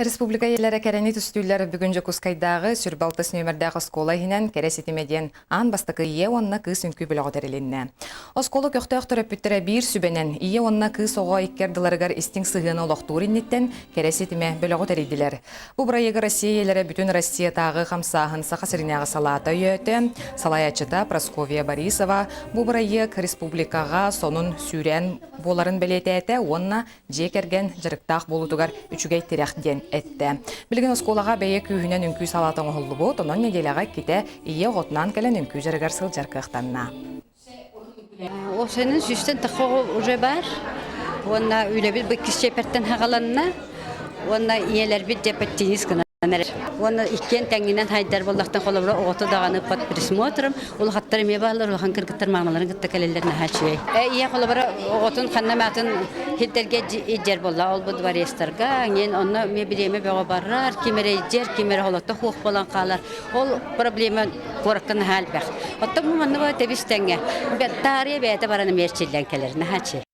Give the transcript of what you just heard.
Республика ийэлэрэ кэрэни түстүүллэр бүгүн Дьокуускайдааҕы Сүрбалтыс нүөмэрдээх оскуола иһинэн Кэрэ ситимэ диэн аан бастакы ийэ уонна кыыс үҥкүү бөлөҕө тэрилиннэ. Оскуола көхтөөх төрөппүттэрэ биир сүбэнэн ийэ уонна кыыс оҕо икки ардыларыгар истиҥ сыһыаны олохтуур инниттэн Кэрэ ситимэ бөлөҕү тэрийдилэр. Бу бырайыагы Россия ийэлэрэ бүтүн Россиятааҕы хамсааһын Саха сиринээҕи салаата өйөөтө. Салайааччыта Прасковья Борисова бу бырайыак республикаҕа сонун сүүрээн буоларын бэлиэтээтэ уонна дьиэ кэргэн дьарыктаах буолуутугар үчүгэй тирэх диэн эттэ. Билигин оскуолаҕа бэйэ күүһүнэн үҥкүү салаата оҥоһуллубут, онон нэдиэлэҕэ иккитэ ийэ оҕотунаан кэлэн үҥкүү дьарыгар сылдьар кыахтанна. Уопсайынан сүүстэн тахха уже баар. Уонна үлэбит бу иккис чиэпэртэн хаҕаланна. Уонна ийэлэрбит дьэ подтянись гынан эрэр. Уонна иккиэн тэҥҥинэн хайдар буоллахтан холобура оҕото даҕаны под присмотром улахаттар эмиэ бааллар улахан кыргыттар маамаларын кытта кэлэллэр наһаа үчүгэй. Ийэ холобура оҕотун ханна маатын хирдэргэ илдьэр буолла ол бу дворецтарга ҥиэн онно эмиэ бириэмэ бөҕө барар ким эрэ илдьэр ким эрэ холото хуох буолан хаалар ол проблема куоракка наһаа элбэх. Оттон бу манна тэбис тэҥҥэ таарыйа бэйэтэ баран эмиэ эрчиллэн кэлэр наһаа үчүгэй.